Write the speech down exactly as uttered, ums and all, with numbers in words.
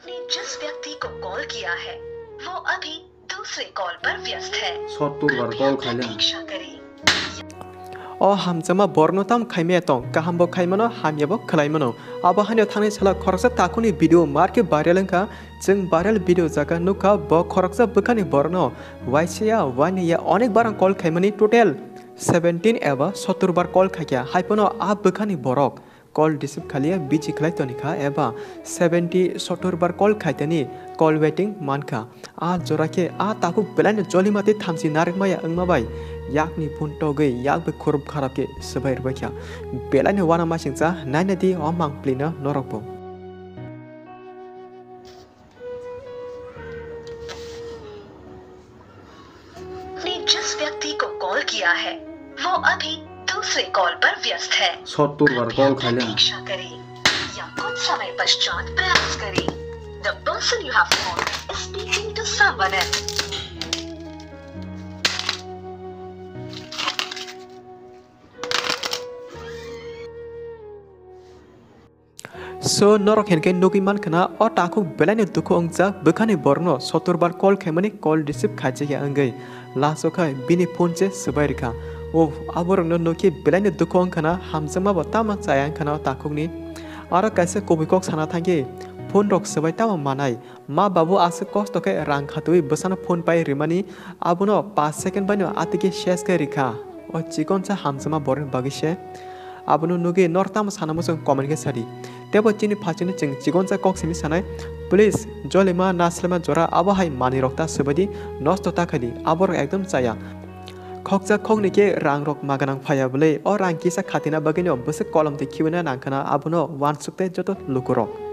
आपने जिस व्यक्ति को कॉल किया है, वो अभी दूसरे कॉल पर व्यस्त है। Sottur bar कृपया call khaina. प्रतीक्षा करें। O hamjakma borokno tamo khaimaya tong, kaham bo khaimano, hamya bo khwlaimano. Abo haino thangni salo khoroksa takhukni video marke viral wngkha. Chwng viral video jaga nukha, bo khoroksa bwkhani borokno waisaya, wainaya onek barang call khaimani, total seventeen eba sottur bar call khaikha. Haiphano a bwkhani borok call receive khaliya, busy khlai tonikha eba seventy sottur bar call khaitani call waiting mankha. A jora khe a takhuk belaino jolima tei thamchi narwkmaya wngma bai yakni phone togwi yak bai khurub kharap khe swbai rwbaikha. Belaino uanamasingcha nainadi o mangpilino norokbo. आपने जिस व्यक्ति को कॉल किया है, वो अभी दूसरे कॉल पर व्यस्त है। Sottur bar कृपया call khaina. प्रतीक्षा करें या कुछ समय पश्चात प्रयास करें। The person you have called is speaking to someone else. So, norok hinkhe nugwi mankha na, o takhuk belaino dukhu wngjak bwkhani borokno sottur bar call khaimani call receive khaijakya wngwi. Last o khai bini phone se swbai rwkha. O aborokno nukhe belaino dukhu wngkha na, hamjakma bo tamo chaya wngkha na o takhukni. Aro kaisa kubui kok sana thangkhe phone rok swbai tamo manai. Ma babu aswk kosto khe rang khatwi bwsano phone pai rwmani, abono paanch second baino atwkhe ses khe rwkha. O chikonsa hamjakma borokni bagwi se. Abono nugwi nor tamo sana muchung comment khe sadi. Tebo chini phachini chwng chikonsa kok simi sanai, please, jolima naslema jora abo hai manwi rok ta swbaidi, nosto ta khaidi, aborok ekdom chaya. Khoksa khokni khe rang rok maganang phaiya bwlwi, o rang kisa khatina bagwino bwswk kolom twi khiwina nangkhana, abono uansuk tei joto lukurok.